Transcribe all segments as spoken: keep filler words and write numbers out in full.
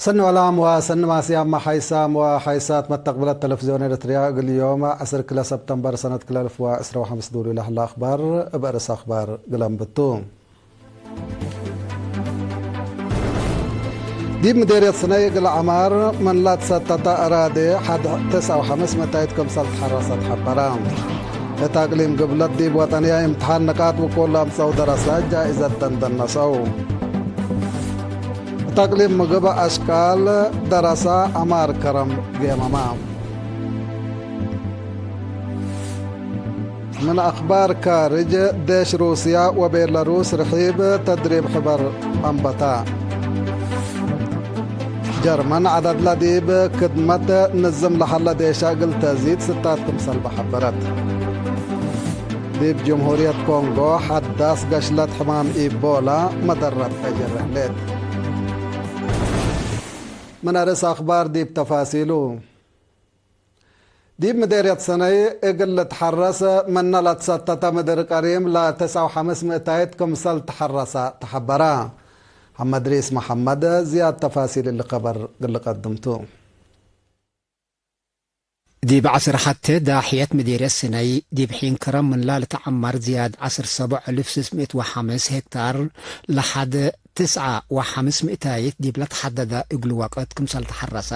ሰኒ ወላም ወሰኒ ማስያም ሓይሳም ወሓይሳት መተቅብለት ተለፍዝዮን ኤረትርያ፣ እግል ዮም ዐስር ክለ ሰብተምበር ሰነት ክለ አልፍ ወዕስራ ወሐምስ ዱሉ ለሀለ አክባር እብ አርእስ አክባር ግለን ብቱ። ዲብ ምዴርየት ስነይ እግል ዐማር ምን ለትሰተተ አራዴ ሐድ ተስዐ ወሐምስ ምእታይት ክምሰል ተሐረሰት ሐበረ። እት አቅሊም ግብለት ዲብ ወጠንያይ እምትሓን ንቃጥ ውቁል ለአምጸው ደረሰ ጃኢዘት ደንደን ነስአው። እት አቅሊም ምግብ አሽቃል ደረሰ ዐማር ከረም ጌመመ። ምን አክባር ካርጅ፣ ዴሽ ሩስያ ወቤላሩስ ርሒብ ተድሪብ ሕበር አንበታ። ጀርመን ዐደድለ ዲብ ክድመት ንዝም ለሀለ ዴሻ እግል ተዚድ ስታት ክምሰልበ ሐበረት። ዲብ ጅምሁርየት ኮንጎ ሐዳስ ገሽለት ሕማም ኢቦላ መደረት ፈጅር ህሌት። ምን አርእስ አክባር ዲብ ተፋሲሉ። ዲብ ምዴርየት ሰነይ እግል ልትሐረስ ምነ ለትሰተተ ምድር ቀሪም ለተስዐ ወሐምስ ምእታይት ክምሰል ተሐረሰ ተሐበረ። ሐመድሪስ መሐመድ ዝያድ ተፋሲል እሊ ከበር እግል ልቀድም ቱ። ዲብ ዐስር ሐቴ ዳሕየት ምዴርየት ስነይ፣ ዲብ ሒን ከረም ምንላ ልትዐመር ዝያድ ዐስር ሰቦዕ እልፍ ስስ ምእት ወሐምስ ሄክታር ለሐድ ትስዐ ወሐምስ ምእታይት ዲብ ለትሐደደ እግሉ ወቅት ክምሰል ተሐረሰ፣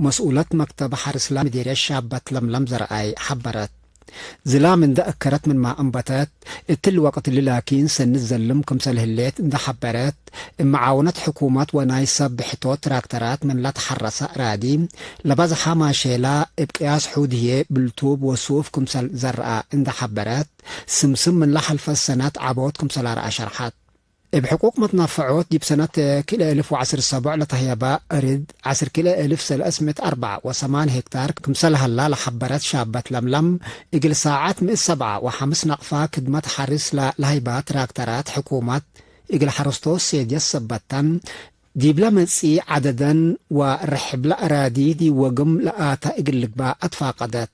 መስኡለት መክተብ ሐርስላ ምዴርየት ሻበት ለምለም ዘርአይ ሐበረት። ዝላም እንደ አከረት ምንመ አንበተት፣ እትሊ ወቅት እሊ ላኪን ሰኒ ዘልም ክምሰል ህሌት እንደ ሐበረት፣ እብ መዓውነት ሕኩመት ወናይ ሰብ ብሕቶት ትራክተራት ምን ለተሐረሰ አራዲ ለበዝሐ ማሼላ፣ እብ ቅያስ ሑድ ህዬ ብልቱብ ወሱፍ ክምሰል ዘርአ እንደ ሐበረት፣ ስምስም ምን ለሐልፈት ሰነት ዐቦት ክምሰል አርአ ሸርሐት። እብ ሕቁቅ መትናፈዖት ዲብ ሰነት ክልኤ እልፍ ወዐስር ሰቦዕ ለተህየበ እርድ ዐስር ክልኤ እልፍ ሰለስ ምእት አርበዕ ወሰማን ሄክታር ክምሰል ሀላ ለሐበረት ሻበት ለምለም፣ እግል ሳዐት ምእት ሰብዓ ወሐምስ ነቅፋ ክድመት ሐርስ ለ-፣ ለሀይባ ትራክተራት ሕኩመት እግል ሐረስቶት ሴድየት ሰበተን፣ ዲብለ መጽኢ ዐደደን ወርሕብለ አራዲ ዲብ ወግም ለአተ እግል ልግባእ አትፋቀደት።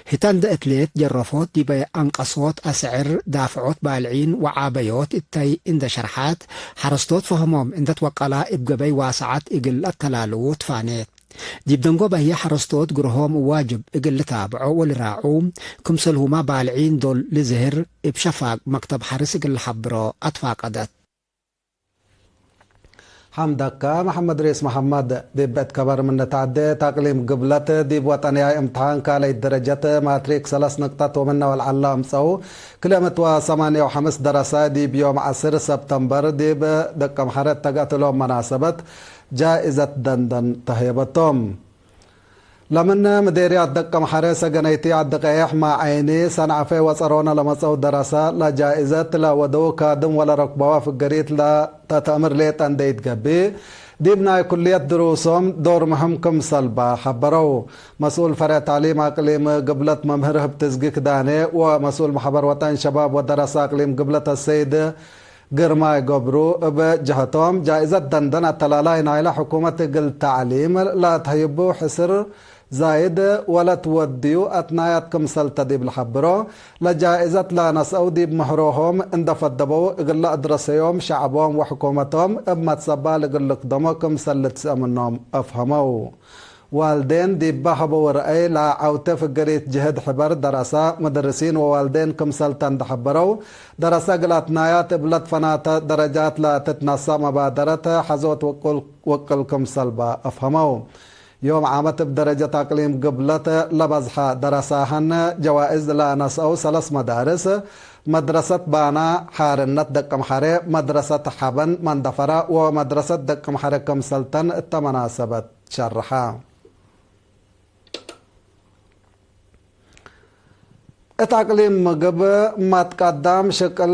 ህተ እንደ እትሌት ጀረፎት ዲበ አንቀሶት አስዕር ዳፍዖት ባልዒን ወዓበዮት እተይ እንደ ሸርሐት፣ ሐረስቶት ፈህሞም እንደ ትወቀላ እብ ገበይ ዋሰዐት እግል ለአተላልዉ ትፋኔት። ዲብ ደንጎበ ህዬ ሐረስቶት ግርሆም ዋጅብ እግል ልታብዖ ወልራዑ ክምሰልሁመ ባልዒን ዶል ልዝህር እብ ሸፋግ መክተብ ሐርስ እግል ለሐብሮ አትፋቀደት። ሐምደከ መሐመድ ሬስ መሐመድ። ዲብ እት ከበር ምን ነትዐዴ፣ እት አቅሊም ግብለት ዲብ ወጠንያይ እምትሓን ካልኣይት ደረጀት ማትሪክ ሰለስ ንቅጠት ወምነ ወለዐለ አምጸው ክልኤ ምእት ወሰማንየ ወሐምስ ደረሰ፣ ዲብ ዮም ዐስር ሰብተምበር ዲብ ደቀምሐረ እተገአት እሎም መናሰበት ጃኢዘት ደንደን ተህየበቶም። ለምን ምዴርያት ደቀምሐረ፣ ሰገነይቲ፣ ዐዲ ቀየሕ፣ ማዐይኒ፣ ሰንዐፈ ወጸሮነ ለመጸው ደረሰ፣ ለጃኢዘት ለወደው ካድም ወለረክበወ ፍገሪት ለተተእምር ሌጠ እንዴ ኢትገብእ፣ ዲብ ናይ ኩልየት ድሩሶም ዶር ምህም ክምሰልበ ሐበረው። መስኡል ፈሬዕ ተዕሊም አቅሊም ግብለት መምህር ህብትዝጊ ክዳኔ ወመስኡል መሕበር ወጠን ሸባብ ወደረሰ አቅሊም ግብለት አሰይድ ግርማይ ገብሩ እብ ጀሀቶም፣ ጃኢዘት ደንደን አተላላይ ናይለ ሕኩመት እግል ተዕሊም ለአትሀይቡ ሕስር ዛይድ ወለትወድዩ አትናያት ክምሰልተ ዲብ ለሐብሮ፣ ለጃኢዘት ለነስአው ዲብ ምህሮሆም እንደ ፈደበው እግል ለአድረሰዮም ሸዐቦም ወሕኩመቶም እብ መትሰባል እግል ልክደሞ ክምሰል ልትስአ ምኖም አፍሀመው። ዋልዴን ዲበ ሀበው ረአይ ለዐውቴ ፍገሪት ጅህድ ሕበር ደረሰ፣ መደርሲን ወዋልዴን ክምሰልተ እንደ ሐበረው፣ ደረሰ እግል አትናያት እብ ለትፈናተ ደረጃት ለትትነሰእ መባደረት ሐዞት ወቅል፣ ወቅል ክምሰልበ አፍሀመው። ዮም ዓመት እብ ደረጀት አቅሊም ግብለት ለበዝሐ ደረሳሀን ጀዋእዝ ለነስአው ሰለስ መዳርስ፣ መድረሰት ባና ሓርነት ደቅምሐሬ፣ መድረሰት ሐበን መንደፈራ ወመድረሰት ደቅምሐሬ ክምሰልተን እተ መናሰበት ሸርሐ። እት አቅሊም ምግብ መትቀዳም ሽቅል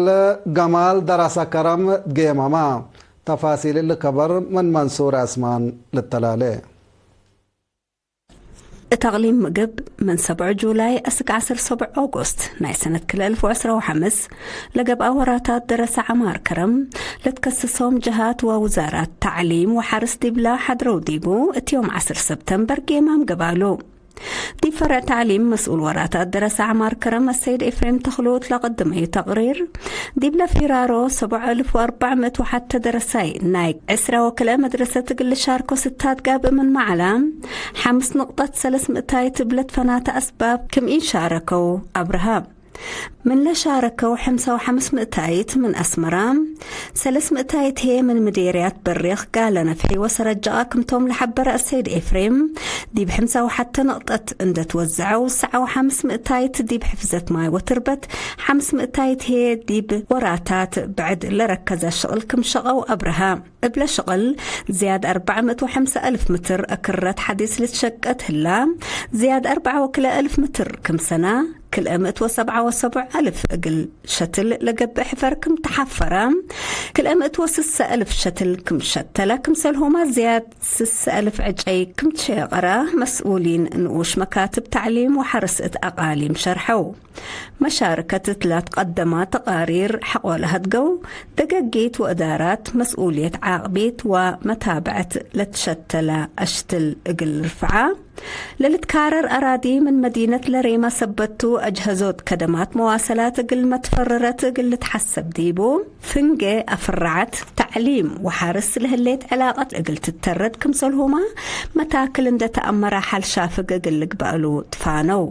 ገማል ደረሰ ከረም ጌመመ። ተፋሲል እሊ ከበር ምን መንሱር ዐስማን ልተላሌ። እት አቅሊም ምግብ ምን ሰብዑ ጁላይ አስክ ዐስር ሰብዑ ኦጎስት ናይ ሰነት ክልኤ እልፍ ወዕስራ ወሐምስ ለገብአ ወራታት ደረሰ ዐማር ከረም ለትከሰሶም ጀሃት ወውዛራት ተዕሊም ወሐርስ ዲብላ ሐድረው ዲቡ፣ እት ዮም ዐስር ሰብተምበር ጌማም ገባሉ። ዲብ ፈርዕ ተዕሊም መስኡል ወራታት ደረሰ ዐማር ከረም አሰይድ ኤፍሬም ተኽሉ እት ለቀደመዩ ተቅሪር፣ ዲብለ ፊራሮ ሰብዕ አልፍ ወአርበዕ ምእት ወሐተ ደረሳይ ናይ ዕስረ ወክልኤ መድረሰት እግል ልሻርኮ ስታት ጋብእ ምንመ ዐለ፣ ሐምስ ንቅጠት ሰለስ ምእታይት እብ ለትፈናተ አስባብ ክም ኢሻረከው አብርሀ። ምን ለሻረከው ሐምሳ ወሐምስ ምእታይት ምን አስመራ፣ ሰለስ ምእታይት ህዬ ምን ምዴርያት በሬኽ ጋለ ነፍሒ ወሰረጀቃ ክምቶም ለሐበረ አሰይድ ኤፍሬም፣ ዲብ ሐምሳ ወሐተ ንቅጠት እንደ ትወዘዐው፣ ሰዓ ወሐምስ ምእታይት ዲብ ሕፍዘት ማይ ወትርበት፣ ሐምስ ምእታይት ህዬ ዲብ ወራታት ብዕድ ለረከዘ ሽቅል ክም ሸቀው አብርሀ። እብለ ሽቅል፣ ዝያድ አርበዕ ምእት ወሐምሳ አልፍ ምትር እክረት ሐዲስ ልትሸቀት ህላ፣ ዝያድ አርበዕ ወክልኤ አልፍ ምትር ክም ሰና፣ ክልኤ ምእት ወሰብዓ ወሰቡዕ አልፍ እግል ሸትል ለገብእ ሕፈር ክም ተሐፈረ፣ ክልኤ ምእት ወስሰ አልፍ ሸትል ክም ሸተለ፣ ክምሰልሁመ ዝያድ ስሰ አልፍ ዕጨይ ክም ትሸየቀረ መስኡሊን ንኡሽ መካትብ ተዕሊም ወሐርስ እት አቃሊም ሸርሐው። መሻርከት እት ለትቀደማ ተቃሪር ሐቆ ለሀድገው ደገጊት ወእዳራት መስኡልየት ዓቅቢት ወመታብዐት ለትሸተለ አሽትል እግል ርፍዓ፣ ለልትካረር አራዲ ምን መዲነት ለሬመ ሰበት ቱ፣ አጅሀዞት ከደማት መዋሰላት እግል መትፈረረት እግል ልትሐሰብ ዲቡ፣ ፍንጌ አፍራዐት ተዕሊም ወሐርስ ለህሌት ዕላቀት እግል ትተረድ ክምሰልሁመ መታክል እንደ ተአመረ ሐል ሻፍግ እግል ልግበእ እሉ ትፋነው።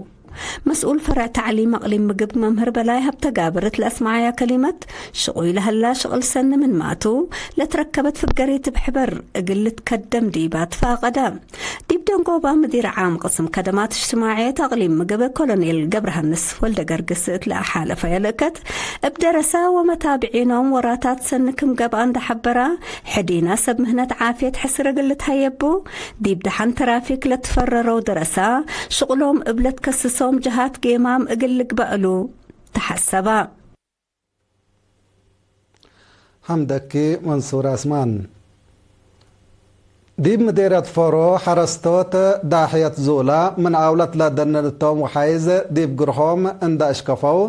መስኡል ፈርዕ ተዕሊም አቅሊም ምግብ መምህር በላይ ሀብተጋብር እት ለአስመዐያ ከሊመት፣ ሽቁይ ለሀላ ሽቅል ሰኒ ምንማቱ፣ ለትረከበት ፍገሪት እብ ሕበር እግል ልትከደም ዲባ ትፋቀደ። ዲብ ደንጎባ ምዲር ዓም ቅስም ከደማት እጅትማዕየት አቅሊም ምግብ ኮሎኔል ገብረሃንስ ወልደገርግስ እት ለአሓለፈ የልእከት፣ እብ ደረሳ ወመታብዒኖም ወራታት ሰኒ ክም ገብአ እንደ ሐበራ፣ ሕዲና ሰብ ምህነት ዓፍየት ሕስር እግል ልትሀየቡ፣ ዲብ ደሐን ተራፊክ ለትፈረረው ደረሳ፣ ሽቅሎም እብ ለትከስሶም ጀሃት ጌማም እግል ልግበእ እሉ ተሐሰበ። ሐምደኪ መንሱር አስማን። ዲብ ምዴርየት ፎሮ ሐረስቶት ዳሕየት ዙላ ምን አውለት ለደንል እቶም ወሓይዝ ዲብ ግርሆም እንደ አሽከፈው፣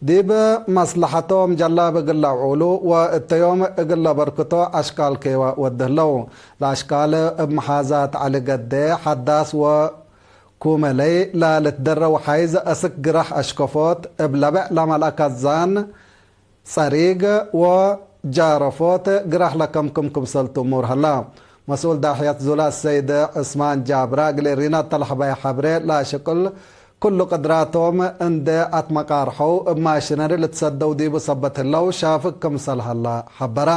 ዲብ መስለሐቶም ጀላብ እግል ለአውዕሉ ወእተዮም እግል ለበርክቶ አሽቃል ኬወ ወድህለው። ለአሽቃል እብ መሓዛት ዐሊ ገዴ፣ ሐዳስ ወ ኩመለይ ለልትደረው ሓይዝ አስክ ግራሕ አሽከፎት፣ እብ ለበዕ ለመልአ ከዛን ጸሪግ ወጃረፎት ግራሕ ለከምክም ክምሰልቱ እሙር ሀላ። መስኡል ዳሕየት ዙላ ሰይድ ዕስማን ጃብራ እግል ሪና ተለሐበየ ሐብሬ፣ ለሽቅል ክሉ ቅድራቶም እንዴ አትመቃርሐው እብ ማሽነሪ ልትሰደው ዲቡ ሰበት ህለው ሻፍግ ክምሰል ሀላ ሐበራ።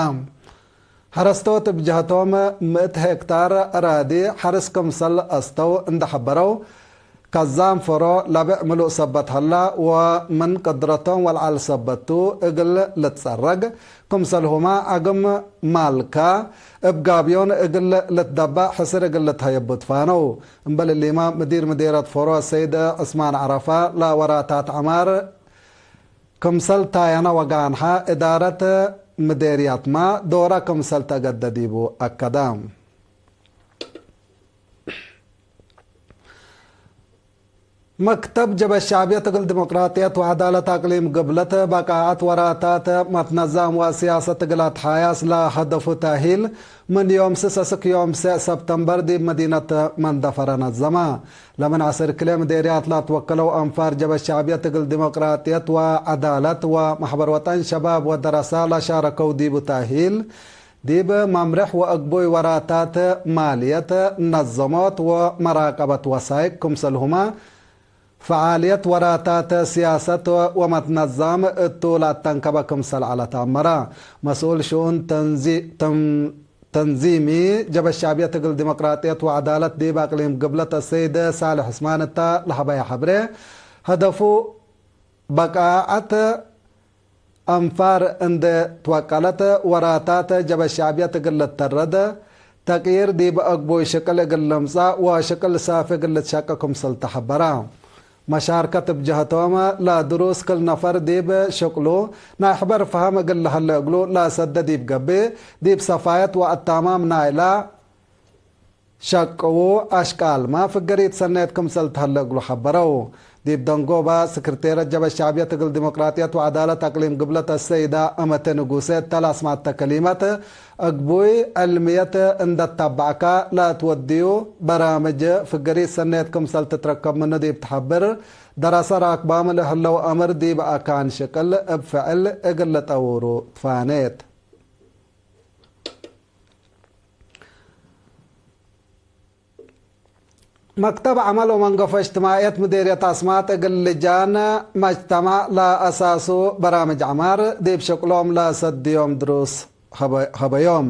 ሐረስቶት እብ ጀህቶም ምእት ሄክታር አራዲ ሐርስ ክምሰል አስተው እንደ ሐበረው፣ ከዛም ፈሮ ለብዕ ምሉእ ሰበት ሀላ ወምን ቅድረቶም ወለዐል ሰበት ቱ እግል ልትጸረግ፣ ክምሰልሁመ አግም ማልካ እብ ጋብዮን እግል ልትደባእ ሕስር እግል ልትሀየቡ ትፋነው። እምበል እሊመ፣ ምዲር ምዴረት ፈሮ ሰይድ ዕስማን ዐረፋ ለወራታት ዐማር፣ ክምሰል ታየነ ወጋንሐ እዳረት ምዴርያትመ ዶረ ክምሰል ተአገደ ዲቡ አከደ። መክተብ ጀበ ሸዕብየት እግል ዲሞቅራጥየት ወዐዳለት አቅሊም ግብለት በቃዐት ወራታት መትነዛም ወሲያሰት እግል አትሓያስ ለሀደፉ ተእሂል ምን ዮም ስስ እስክ ዮም ሴዕ ሰብተምበር ዲብ መዲነት መንደፈረ ነዘመ። ለምን ዐስር ክልኤ ምዴርያት ለአትወከለው አንፋር ጀበ ሸዕብየት እግል ዲሞቅራጥየት ወዐዳለት ወመሕበር ወጠን ሸባብ ወደረሳ ለሻረከው ዲቡ ተእሂል፣ ዲብ መምርሕ ወአግቡይ ወራታት ማልየት፣ ነዘሞት ወመራቀበት ወሳይቅ ክምሰልሁመ፣ ፈዓልየት ወራታት ሲያሰት ወመትነዛም እቱ ለአተንከበ ክምሰል ዐለ ተአመረ። መስኡል ሽኡን ተንዚ-፣ ተን-፣ ተንዚሚ ጀበ ሸዕብየት እግል ዲሞቅራጥየት ወዐዳለት ዲብ አቅሊም ግብለት አሰይድ ሳልሕ ዕስማን እተ ለሀበየ ሐብሬ፣ ሀደፉ በቃዐት አንፋር እንዴ ትወቀለት፣ ወራታት ጀበ ሸዕብየት እግል ልተረድ፣ ተቅይር ዲብ አግቡይ ሽቅል እግል ልምጸእ ወሽቅል ሳፊ እግል ልትሸቀ ክምሰል ተሐበረ። መሻርከት እብ ጀህቶም፣ ለድሩስ ክል ነፈር ዲብ ሽቅሉ ናይ ሕበር ፈሀም እግል ለሀለ እግሉ ለሰደ ዲብ ገብእ፣ ዲብ ሰፋየት ወአታማም ናይላ ሸቅዉ አሽቃልመ ፍገሪት ሰኔት ክምሰል ተሀለ እግሉ ሐበረው። ዲብ ደንጎባ፣ ስክርቴረት ጀበ ሸዕብየት እግል ዲሞቅራጥየት ወዐዳለት አቅሊም ግብለት አሰይዳ እመተ ንጉሴ እተ ለአስማተ ከሊመት፣ እግቡይ ዕልምየት እንደ ተበዕካ ለአትወድዩ በራምጅ ፍግሪት ሰኔት ክምሰል ትትረከብ ምኑ ዲብ ተሐብር፣ ደረሰ ራክባም ለህለው አምር ዲብ አካን ሽቅል እብ ፍዕል እግል ልጠውሩ ትፋኔት። መክተብ ዐመል ወመንገፎ እጅትማዕየት ምዴርየት አስማጥ እግል ልጃን መጅተማዕ ለአሳሱ በራምጅ ዐማር ዲብ ሽቅሎም ለሰድዮም ድሩስ ሀበ-፣ ሀበዮም።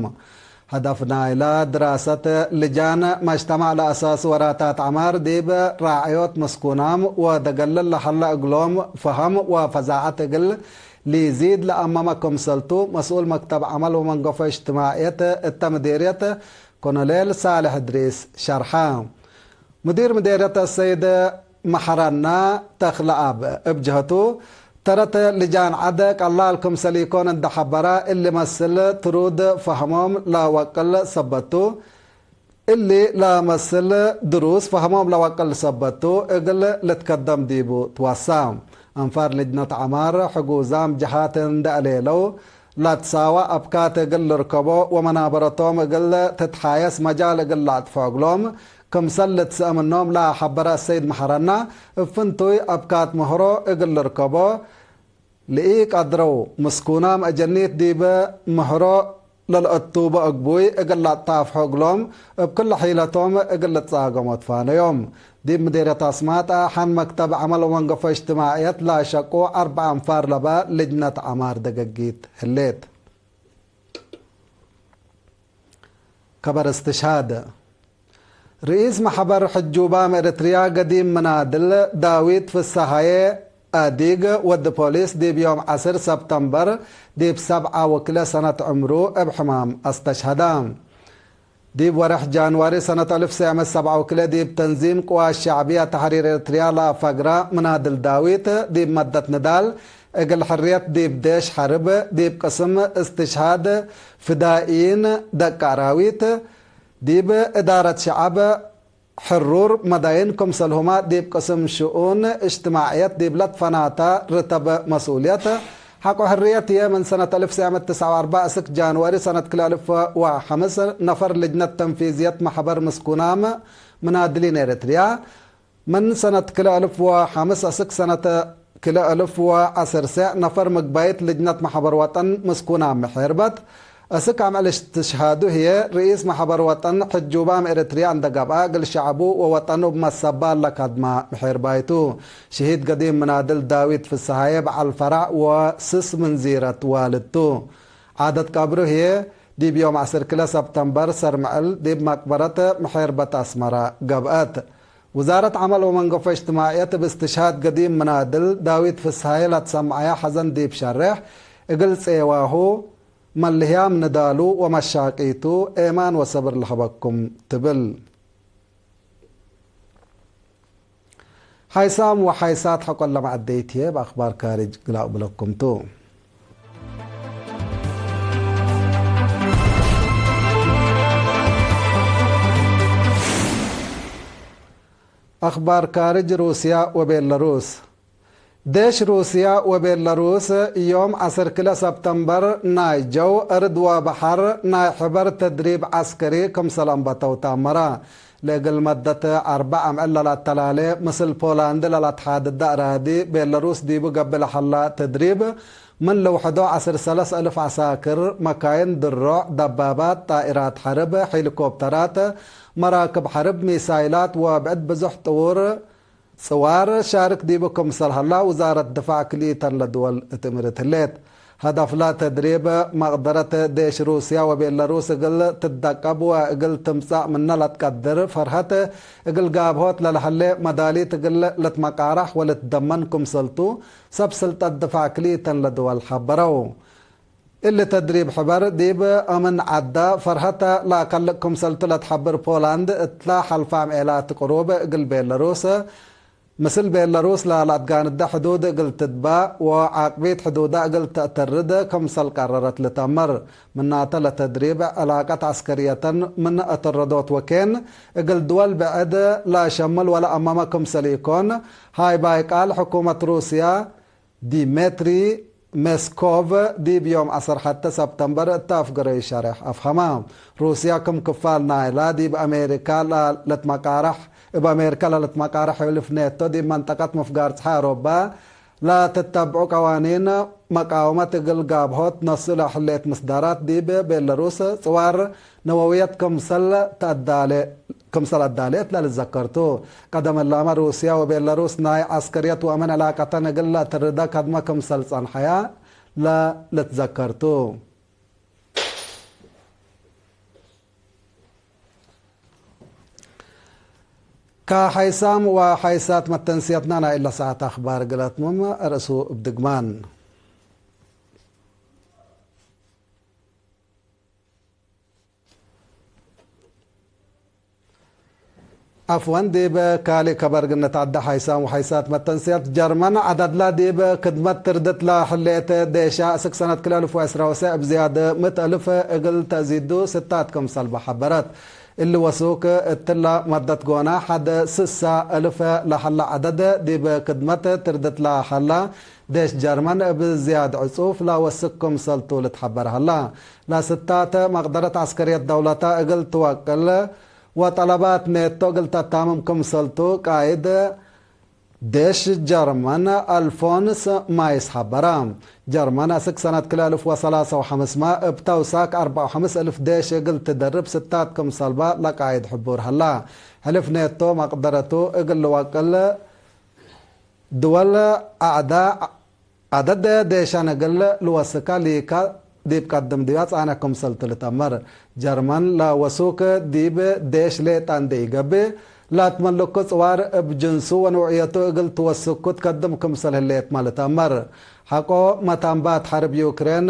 ሀደፍ ናይላ ድራሰት ልጃን መጅተማዕ ለአሳሱ ወራታት ዐማር ዲብ ራዕዮት ምስኩናም ወደገልል ለሀለ እግሎም ፈሀም ወፈዛዐት እግል ሊዚድ ለአመመ ክምሰልቱ መስኡል መክተብ ዐመል ወመንገፎ እጅትማዕየት እተ ምዴርየት ኮሎኔል ሳልሕ እድሪስ ሸርሐ። ሙዲር ምዴርየት አሰይድ መሐረና ተክለአብ እብ ጀህቱ፣ ተረት ልጃን ዐደ ቀላል ክምሰል ኢኮን እንደ ሐበረ፣ እሊ መስል ትሩድ ፈህሞም ለወቅል ሰበት ቱ፣ እሊ ለመስል ድሩስ ፈህሞም ለወቅል ሰበት ቱ፣ እግል ልትከደም ዲቡ ትወሳ። አንፋር ልጅነት ዐማር ሕጉዛም ጀሃት እንደ አሌለው፣ ለትሳወ አብካት እግል ልርከቦ ወመናበረቶም እግል ትትሓየስ መጃል እግል ለአጥፎ እግሎም ክምሰል ልትሰእ ምኖም ለሐበረ አሰይድ መሐረና፣ እብ ፍንቱይ አብካት ምህሮ እግል ልርከቦ ለኢቀድረው ምስኩናም አጀኒት ዲበ ምህሮ ለልአቱበ እግቡይ እግል ለአታፍሖ እግሎም እብ ክል ሒለቶም እግል ልትጻገሞ ትፋነዮም። ዲብ ምዴርየት አስማጠ ሐን መክተብ ዐመል ወመንገፎ እጅትማዕየት ለአሸቁ አርበዕ አንፋር ለበ ልጅነት ዐማር ደገጊት ህሌት። ከበር እስትሽሃድ። ርኢስ መሕበር ሕጁባም ኤረትርያ ገዲም ምናድል ዳዊት ፍሰሃዬ አዲግ ወድ ፖሊስ ዲብ ዮም ዐስር ሰብተምበር ዲብ ሰብዓ ወክልኤ ሰነት ዕምሩ እብ ሕማም አስተሽሀዳ። ዲብ ወሬሕ ጃንዋሪ ሰነት አልፍ ሰዕ ምእት ሰብዓ ወክልኤ ዲብ ተንዚም ቅዋት ሸዕብያ ተሕሪር ኤረትርያ ለአፈግረ ምናድል ዳዊት ዲብ መደት ንዳል እግል ሕርየት ዲብ ዴሽ ሐርብ ዲብ ቅስም እስትሽሃድ ፍዳኢይን ደቂ አራዊት ዲብ እዳረት ሸዐብ ሕሩር መዳይን ክምሰልሁመ ዲብ ቅስም ሽኡን እጅትማዕየት ዲብ ለትፈናተ ርተብ መስኡልየት ሐቆ ሕርየት ህዬ ምን ሰነት አልፍ ሰዕ ምእት ትስዓ ወአርበዕ እስክ ጃንዋሪ ሰነት ክልኤ አልፍ ወሐምስ ነፈር ልጅነት ተንፊዝየት መሕበር ምስኩናም ምናድሊን ኤረትርያ፣ ምን ሰነት ክልኤ አልፍ ወሐምስ እስክ ሰነት ክልኤ አልፍ ወዐስር ሰዕ ነፈር ምግባይት ልጅነት መሕበር ወጠን ምስኩናም ምሔርበት፣ እስክ አምዕል እስትሽሃዱ ህዬ፣ ርኢስ መሕበር ወጠን ሕጁባም ኤረትርያ እንደ ገብአ፣ እግል ሸዐቡ ወወጠኑ እብ መሰባል ለካድማ ምሔርባይቱ። ሽሂድ ገዲም ምናድል ዳዊት ፍሰሃዬ በዐል ፈራዕ ወስስ ምንዚረት ዋልድ ቱ። ዓደት ቀብሩ ህዬ፣ ዲብ ዮም ዐስር ክልኤ ሰብተምበር ሰርምዕል ዲብ መቅበረት ምሔርበት አስመረ ገብአት። ውዛረት ዐመል ወመንገፎ እጅትማዕየት እብ እስትሽሃድ ገዲም ምናድል ዳዊት ፍስሃዬ ለትሰመዐየ ሐዘን ዲብ ሸሬሕ፣ እግል ጼዋሁ መልህያም ንዳሉ ወመሻቂቱ ኤማን ወሰብር ለሀበኩም ትብል። ሓይሳም ወሓይሳት ሐቆለ መዐደይት ህዬ፣ እብ አክባር ካርጅ ግላእ እብለኩም ቱ። አክባር ካርጅ። ሩስያ ወቤለሩስ። ዴሽ ሩስያ ወቤለሩስ ዮም ዐስር ክልኤ ሰብተምበር ናይ ጀው፣ እርድ ወበሐር ናይ ሕበር ተድሪብ ዐስከሪ ክምሰል አንበተው ተአመረ። ለእግል መደት አርበዕ አምዕል ለለአተላሌ፣ ምስል ፖላንድ ለለአትሓድደ አራዲ ቤለሩስ ዲቡ ገብእ ለሀላ ተድሪብ፣ ምን ልውሕዶ ዐስር ሰለስ እልፍ ዐሳክር፣ መካይን፣ ድሮዕ፣ ደባባት፣ ጣኢራት ሐርብ፣ ሄሊኮፕተራት፣ መራክብ ሐርብ፣ ሚሳይላት ወብዕድ ብዙሕ ጥውር ጽዋር ሻርክ ዲቡ ክምሰል ሀላ፣ ውዛረት ድፋዕ ክልኢተን ለድወል እት እምርት ህሌት። ሀደፍለ ተድሪብ፣ መቅደረት ዴሽ ሩስያ ወቤለሩስ እግል ትደቀብ ወእግል ትምጸእ ምነ ለትቀድር ፈርሀት እግል ጋብሆት ለለሀሌ መዳሊት እግል ልትመቃራሕ ወልትደመን ክምሰልቱ፣ ሰብ ስልጠት ድፋዕ ክልኢተን ለድወል ሐበረው። እሊ ተድሪብ ሕበር ዲብ አምን ዐዳ ፈርሀተ ለአከልቅ ክምሰልቱ ለትሐብር ፖላንድ፣ እትለ ሐልፋም ኤላት ቅሩብ እግል ቤለሩስ ምስል ቤለሩስ ለለአትጋንደ ሕዱድ እግል ትትባእ ወዓቅቢት ሕዱዳ እግል ተአተርድ ክምሰል ቀረረት ልትአመር። ምናተ ለተድሪብ ዕላቀት ዐስከርየተን ምን አተረዶት ወኬን እግል ድወል ብዕድ ለአሸምል ወለአመመ ክምሰል ኢኮን፣ ሃይባይ ቃል ሕኩመት ሩስያ ዲሜትሪ ሜስኮቭ ዲብ ዮም ዐሰር ሐተ ሰብተምበር እተ አፍገረዩ ሸሬሕ አፍሀመ። ሩስያ ክም ክፋል ናይላ ዲብ አሜሪካ ለልትመቃረሕ፣ እብ አሜሪካ ለልትመቃረሕ ሕልፍ ኔቶ ዲብ መንጠቀት ምፍጋር ጸሓይ አውሮባ ለትተብዑ ቀዋኒን መቃወመት እግል ጋብሆት ነሱ ለሕሌት ምስዳራት ዲብ ቤለሩስ ጽዋር ነወውየት ክምሰል ተአዳሌ-፣ ክምሰል አዳሌት ለልዘከር ቱ። ቀደም እላመ ሩስያ ወቤለሩስ ናይ ዐስከርየት ወአመን ዕላቀተን እግል ለአትርደ ከድመ ክምሰል ጸንሐያ ለልትዘከር ቱ። ከሐይሳም ወሐይሳት መተንስየትና ናይ እለ ሰዓት አኽባር እግል አትምም፣ ርእሱ እብ ድግማን። አፍወን ዲብ ካልእ ከበር እግል ንትዐደ፣ ሐይሳም ወሐይሳት መተንስያት ጀርመን ዐደድላ ዲብ ክድመት ትርድት ለህሌት ዴሻ፣ እስክ ሰነት ክልኤ አልፍ ወዐስራ ወሰዕ እብ ዝያድ ምእት አልፍ እግል ተእዚዱ ስታት ክምሰልበ ሐበረት። እሊ ወሱክ እትለ መደት ጎነ፣ ሐድ ስሳ አልፍ ለሀለ ዐደድ ዲብ ክድመት ትርድት ለሀለ ዴሽ ጀርመን እብ ዝያድ ዕጹፍ ለወስክ ክምሰልቱ ልትሐበር ሀላ። ለስታት መቅደረት ዐስከርየት ደውለተ እግል ትወቅል ወጠለባት ኔቶ እግል ተታምም ክምሰልቱ ቃይድ ዴሽ ጀርመን አልፎንስ ማይስ ሐበረ። ጀርመን አስክ ሰነት ክልኤ አልፍ ወሰላሰ ወሐምስመ እብ ተውሳክ አርበዕ ወሐምስ እልፍ ዴሽ እግል ትደርብ ስታት ክምሰልበ ለቃይድ ሕቡር ሀላ። ሕልፍ ኔቶ መቅደረቱ እግል ልወቅል ድወል አዕዳ ዐደድ ዴሻን እግል ልወስካ ሊካ ዲብ ቀድም ድያ ጻነ ክምሰልቱ ልትአመር። ጀርመን ለወሱክ ዲብ ዴሽ ሌጣ እንዴ ኢገብእ፣ ለአትመልኮ ጽዋር እብ ጅንሱ ወንውዕየቱ እግል ትወስኩ ትከድም ክምሰል ህሌትመ ልትአመር። ሐቆ መታንባት ሐርብ ዩክሬን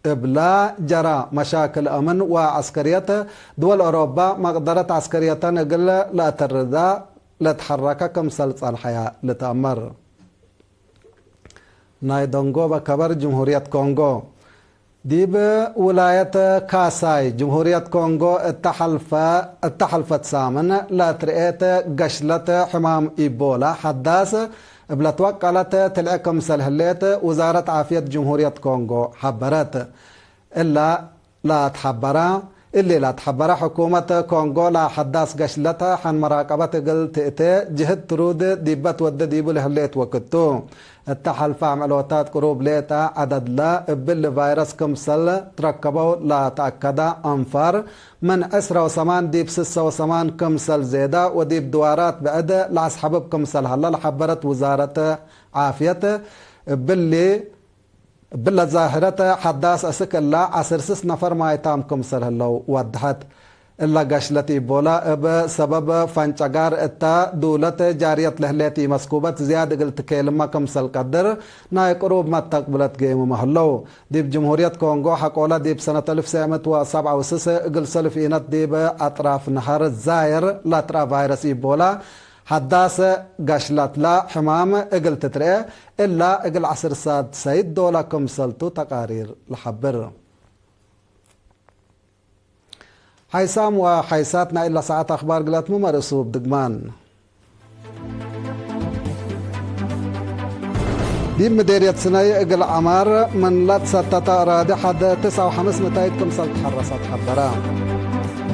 እብላ ጀራ መሻክል አምን ወዐስከርየት፣ ድወል ኦሮባ መቅደረት ዐስከርየተን እግል ለአተርዳ ለትሐረከ ክምሰል ጸንሐያ ልትአመር። ናይ ደንጎበ ከበር ጅምሁርየት ኮንጎ። ዲብ ውላየት ካሳይ ጅምሁርየት ኮንጎ እተ ሐልፈ-፣ እተ ሐልፈት ሳምን ለትርኤት ገሽለት ሕማም ኢቦላ ሐዳስ እብ ለትወቀለት ትልዐ ክምሰል ህሌት ውዛረት ዓፍየት ጅምሁርየት ኮንጎ ሐበረት። እላ ለአትሐበረ፣ እሊ ለአትሐበረ ሕኩመት ኮንጎ ለሐዳስ ገሽለት ሐን መራቀበት እግል ትእቴ ጅህት ትሩድ ዲበ ትወዴ ዲቡ ለህሌት ወቅት ቱ። እተ ሐልፈ አምዕሎታት ቅሩብ ሌጠ ዐደድለ እብሊ ቫይረስ ክምሰል ትረከበው ለተአከደ አንፋር፣ ምን ዕስረ ወሰማን ዲብ ስሰ ወሰማን ክምሰል ዜዳ ወዲብ ድዋራት ብዕድ ለአስሐብብ ክምሰል ሀለ ለሐበረት ውዛረት ዓፍየት፣ እብሊ እብለ ዛህረት ሐዳስ አስክ እላ ዐስር ስስ ነፈር ማይታም ክምሰል ህለው ወድሐት። እለ ገሽለት ኢቦላ እብ ሰበብ ፈንጨጋር እተ ዱለት ጃርየት ለህሌት ኢመስኩበት ዝያድ እግል ትኬልመ ክምሰል ቀድር ናይ ቅሩብ መተቅብለት ጌምመ ህለው። ዲብ ጅምሁርየት ኮንጎ ሐቆለ ዲብ ሰነት አልፍ ሰዕ ምእት ወሰብዓ ወስስ እግል ሰልፍ ኢነት ዲብ አጥራፍ ነሀር ዛይር ለትረአ ቫይረስ ኢቦላ ሐዳስ ገሽለትለ ሕማም እግል ትትርኤ፣ እላ እግል ዐስር ሳድሰይት ዶለ ክምሰልቱ ተቃሪር ለሐብር። ሐይሳም ወሐይሳት ናይ እለ ሰዓት አኽባር ግለትመ መርእሱ እብ ድግማን። ዲብ ምዴርየት ስነይ እግል ዐማር ምን ለትሰተተ አራዲ ሐድ ትስዐ ወሐምስ ምታይት ክምሰል ተሐረሰት ሐበረ።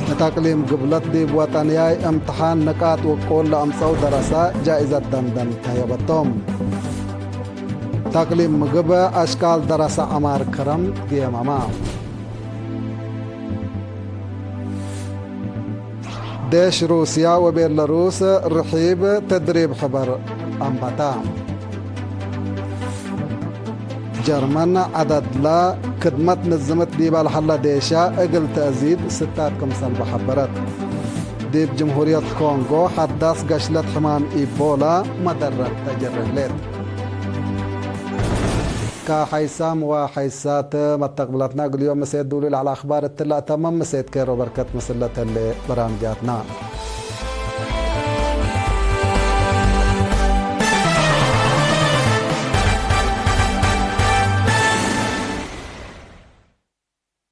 እት አቅሊም ግብለት ዲብ ወጠንያይ እምትሓን ንቃጥ ውቁል ለአምጸው ደረሰ ጃኢዘት ደንደን ተህየበቶም። እት አቅሊም ምግብ አሽቃል ደረሰ ዐማር ከረም ትግየመመ። ዴሽ ሩስያ ወቤለሩስ ርሒብ ተድሪብ ሕበር አንበታ። ጀርመን ዐደድለ ክድመት ንዝምት ዲበ ለሀለ ዴሻ እግል ተአዚድ ስታት ክምሰልበ ሐበረት። ዲብ ጅምሁርየት ኮንጎ ሐዳስ ገሽለት ሕማም ኢቦላ መደረት ተጀረ ህሌት። ከሐይሳም ወሐይሳት መተቅብለትና እግል ዮም ምሴት ዱሉይ ለዐለ አኽባር እትለ አተመም። ምሴት ኬሮ በርከት ምስለ ተሌ በራምጃትና።